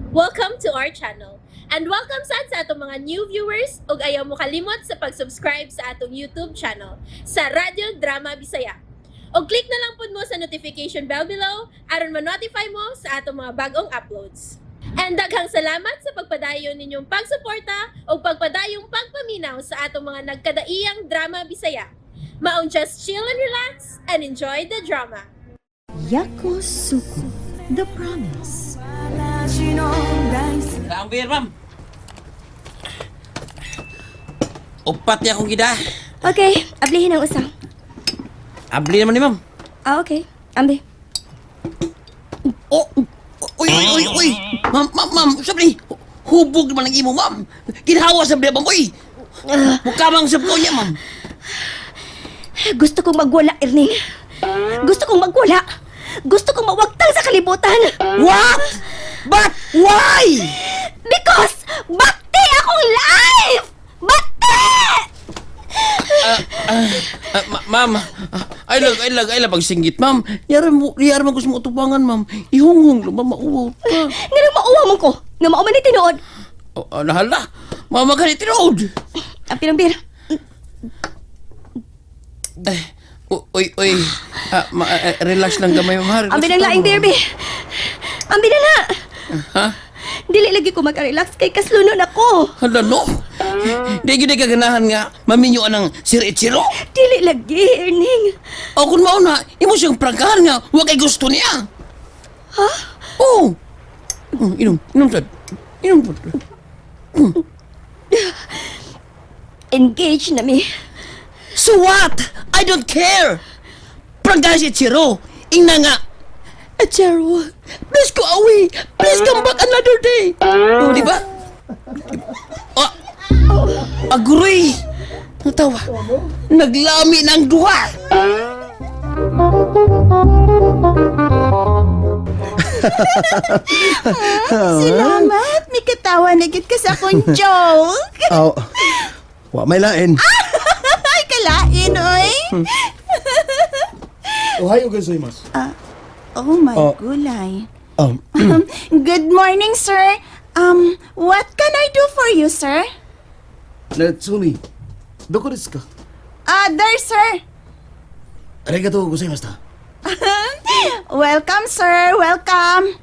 Welcome to our channel. And welcome sad sa atong mga new viewers ug ayaw mo kalimot sa pag-subscribe sa atong YouTube channel sa Radyo Drama Bisaya. Og click na lang pud mo sa notification bell below aron ma-notify mo sa atong mga bagong uploads. And daghang salamat sa pagpadayon ninyong pagsuporta ug pagpadayong pagpaminaw sa atong mga nagkadaiyang drama Bisaya. Maong just chill and relax and enjoy the drama. Yakusoku, The Promise. Ang beer, ma'am. Upat niya akong gida. Okay, ablihin ang usa. Abli naman ni ma'am. Ah, okay. Ambi. Oh, uy, uy, uy, uy. Ma'am, ma'am, ma'am, sabi ni, hubog naman ang imo, ma'am. Ginhawa sa biya, ma'am, uy. Mukha mang sab ko niya, ma'am. Gusto kong magwala, Erning. Gusto kong magwala. Gusto kong mawagtang sa kalibutan. What? But why? Because bakti akong life! Bakti! Ah, ma'am, ay lang pagsinggit, ma'am. Yara mo, yara mo gusto mo utubangan, ma'am. Ihunghong lang, ma'am, mauwaw ka. Nga nang mauwa man ko. Nga mao man ni tinuod. Oh, nahala. Mama ka ni tinuod. Ang pinambir. Eh, uy, uy. Ah, relax lang gamay, ma'am. Ha? Relax Ang binang lang, laing ma'am. derby. Ang na na. Ha? Dili lagi ko magka-relax kay kaslunon ako. Hala, no. Di gyud ka ganahan nga maminyo anang Sir Ichiro. Dili lagi, Erning. O kung mauna, imo siyang prangkahan nga wa kay gusto niya. Ha? Oo. Oh. Inom, inom sad. Inom pod. Engage na mi. So what? I don't care. Prangkahan si Ichiro. Ingna nga. Ichiro, please go away. Please come back another day. Oh, di ba? Ah, agroy. Natawa. Naglami ng duha. Salamat! May katawa na gid ka sa akong joke. Aw. Wa may lain. Ay, kalain, oy. Ohayo gozaimasu. Oh my Oh. gulay. Good morning, sir. What can I do for you, sir? Natsumi. Doko desu ka? Ah, there, sir. Arigatou gozaimashita. Welcome, sir. Welcome.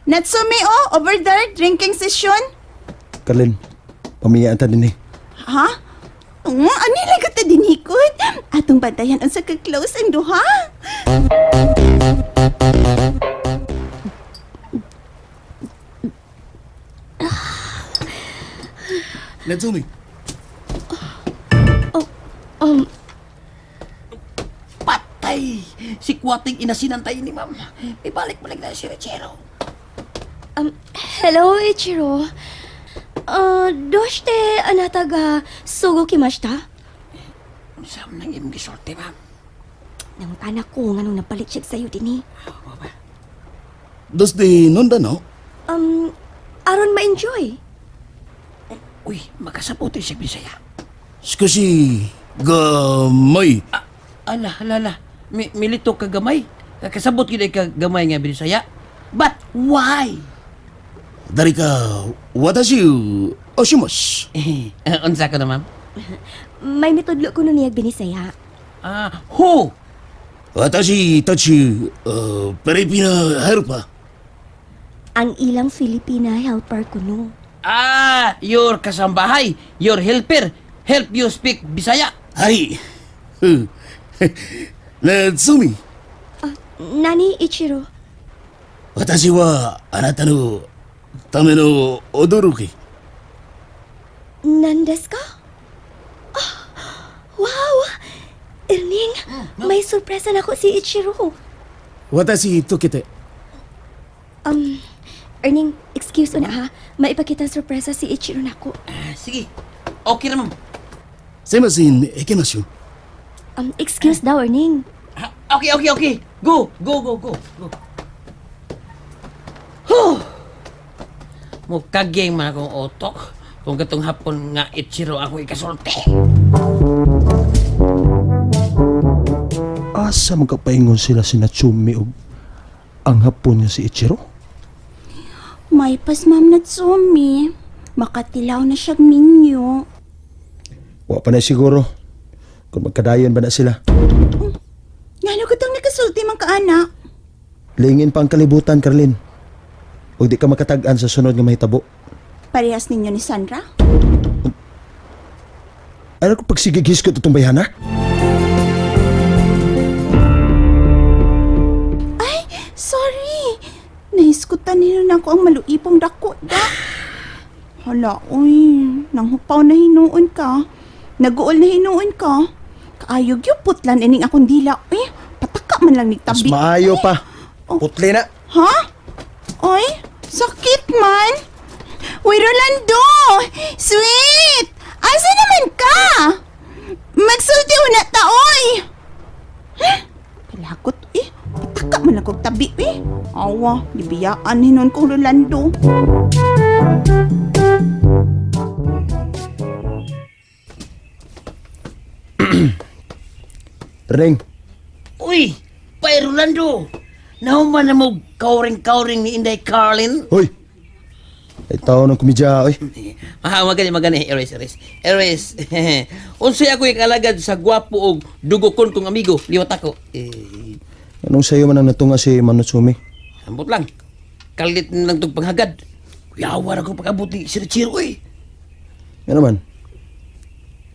Natsumi, oh, over there, drinking session. Karlin, pamiyaan ta din eh. Ha? Ano yung lagot na dinikot? Atong bantayan ang sa ka-close ang duha. Natsumi. Patay! Si Kwating inasinantay ni ma'am. Ibalik-balik na si Richero. Hello, Ichiro. Doshite anata ga sugo kimashita? Saan nang imong gisulti, ma'am? Nangutana ko nga nung napalit siya sa'yo din eh. Dos de nonda no? Aron ma-enjoy. Uy, makasabot siya Bisaya. Shikashi gamay. Ala, ala, ala. Milito ka gamay. Kasabot gyud ay ka gamay nga Bisaya. But why? Darika watashi oshimasu. Eh, unsa ka na, ma'am? May mitudlo ko nun niyag binisaya. Ah, who? Watashi tachi Pilipina helper. Ang ilang Filipina helper ko no. Ah, your kasambahay, your helper, help you speak Bisaya. Hai. Natsumi. Nani, Ichiro? 私はあなたのための驚き。 Nandes ka? Ah, wow! Erning, may sorpresa na ko si Ichiro. 私溶けて。 Erning, excuse na ha. Maipakita sorpresa si Ichiro nako. Ah, sige. Okay na, ma'am. すいません、行きましょう。 Excuse daw, Erning. Ah, okay. Go, go, go, go, go. Huh. Mukaging man akong otok kung katong hapon nga Ichiro ako ikasulti. Asa magkapaingon sila si Natsumi og ang hapon nga si Ichiro? My May pas, Ma'am Natsumi. Makatilaw na siyang minyo. Wa pa na siguro. Kung magkadayon ba na sila. Ngano ka tang nakasulti man ka, anak? Lingin pa ang kalibutan, Carlin. Ug di ka makatag-an sa sunod nga mahitabo. Parehas ninyo ni Sandra? Ano ko pagsigigis ko itong bayhana? Ay, sorry. Nahiskutan nino na ako ang maluipong dako da. Hala, uy. Nanghupaw na hinuon ka. Naguol na hinuon ka. Kaayog yung putlan ining akong dila. Uy, pataka man lang Mas nigtabi. maayo pa. Oh. Putli na. Ha? Oy, sakit man. Uy, Rolando! Sweet! Asa naman ka? Magsulti na ta, oy! Huh? Kalakot, eh. Pataka man akong tabi, eh. Awa, gibiyaan hinon kong Rolando. Ring, Uy, Pai Rolando! Nahuman na mo kauring-kauring ni Inday Carlin. Hoy! Ay tao ng komedya, oy. Ah, magani, magani. Erase, erase. Erase. Unsay ako ikalagad sa gwapo og dugokon kong amigo. Liwat ako. Eh, Anong sayo man ang natunga si Manatsumi? ambot lang. Kalit lang itong panghagad. Yawa na ko pag-abot ni Sir Chiro, eh. Nga naman.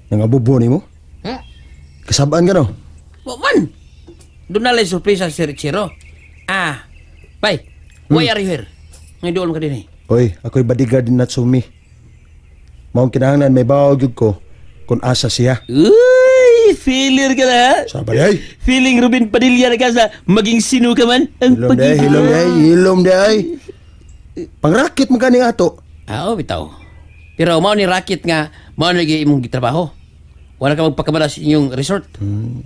Nangabubo ni mo? Ha? Kasabaan ka no? Wa man. Doon na lang surpresa si Sir Chiro. Ah, bay, why are you here? Ngayon doon ka din eh. Hoy, ako'y bodyguard ni Natsumi. Maong kinahanglan may bawag gyud ko kung asa siya. Uy, failure ka na ha? Sabi ay. Feeling Ruben Padilla na ka sa maging sino ka man. Ang Hilom day, hilom day, hilom day. Pangrakit mo gani ato. Ah, oo, bitaw. Pero mao ni racket nga, mao na gyud imong gitrabaho. Wala ka magpakamala sa inyong resort.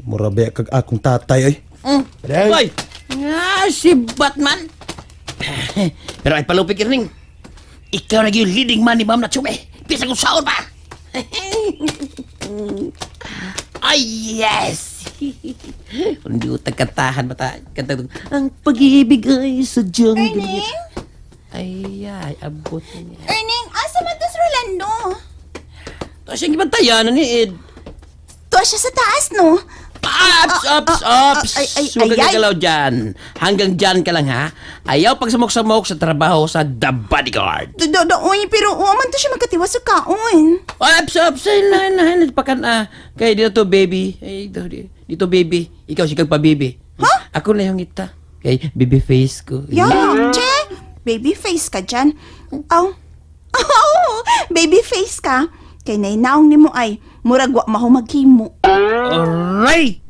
Mura ba kag akong tatay ay. Day. Ay! Nga, si Batman! Pero ay palupik ning. Ikaw na gyud leading man ni Ma'am Natsume. Bisa kung saon pa! Ay, yes! Hindi ko tagkantahan bata. Kanta ang pag-ibig ay sadyang... Erning? Ay, ay, abot na niya. Erning, asa man to si Rolando? Tapos yung gibantayan ni Ed. Tuwa siya sa taas, no? Ups, ups, ups! ay, ay, Huwag ay, kang ay. gagalaw dyan. Hanggang dyan ka lang, ha? Ayaw pagsamok-samok sa trabaho sa The Bodyguard. Do, do, do, uy, pero uwa man to siya magkatiwa sa kaon. Ups, ups! Ay, lain, lain. Pakan, ah. Kaya dito, baby. Ay, dito, dito, baby. Ikaw, sikag pa, baby. Huh? Ako na yung ita. Kay baby face ko. Yeah, che! Baby face ka dyan. Aw. Aw, baby face ka. Kay nainaong nimo ay, murag wa maho maghimo. Alright!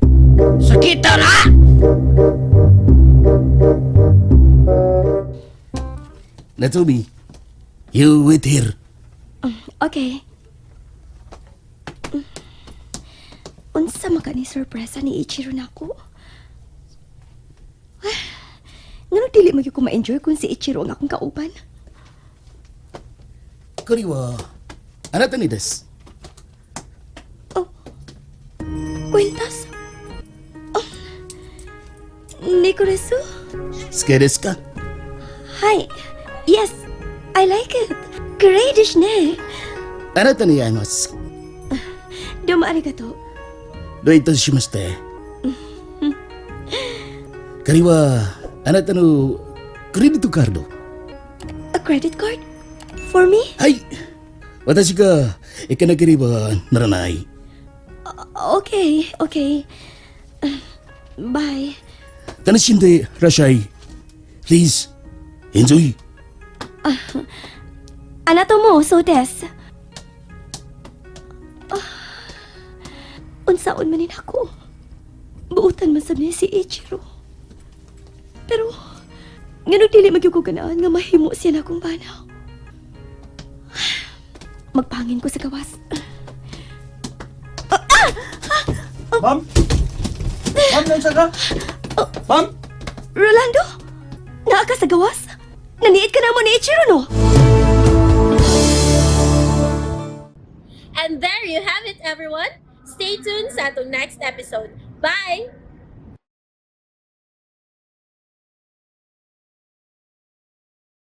Sakita na! Natsumi, you wait here. Okay. Unsa man ka ni sorpresa ni Ichiro nako? Ah, ngano dili man gyud ko ma-enjoy kung si Ichiro ang akong kauban? これはあなたにです。 Oh, kwintas? Oh, Nicoresu? 好きですか Hi. Yes, I like it. Great dish ne. あなたに会います。 Domo arigato. どういたしまして。これはあなたのクレジットカード。 A credit card? For me? はい。私が行かなければならない。 Okay, okay. Bye. 楽しんでらっしゃい。Please, enjoy. Anato mo, so des. Ah, unsaon man ako. Buutan man sab niya si Ichiro. Pero, nganong dili magyud ko ganaan nga mahimo siya na akong banaw. Magpangin ko sa gawas. Ma'am? Ma'am, nansa ka? Ma'am? Rolando? Naa ka sa gawas? Naniit ka na mo ni Ichiro, no? And there you have it, everyone. Stay tuned sa atong next episode. Bye!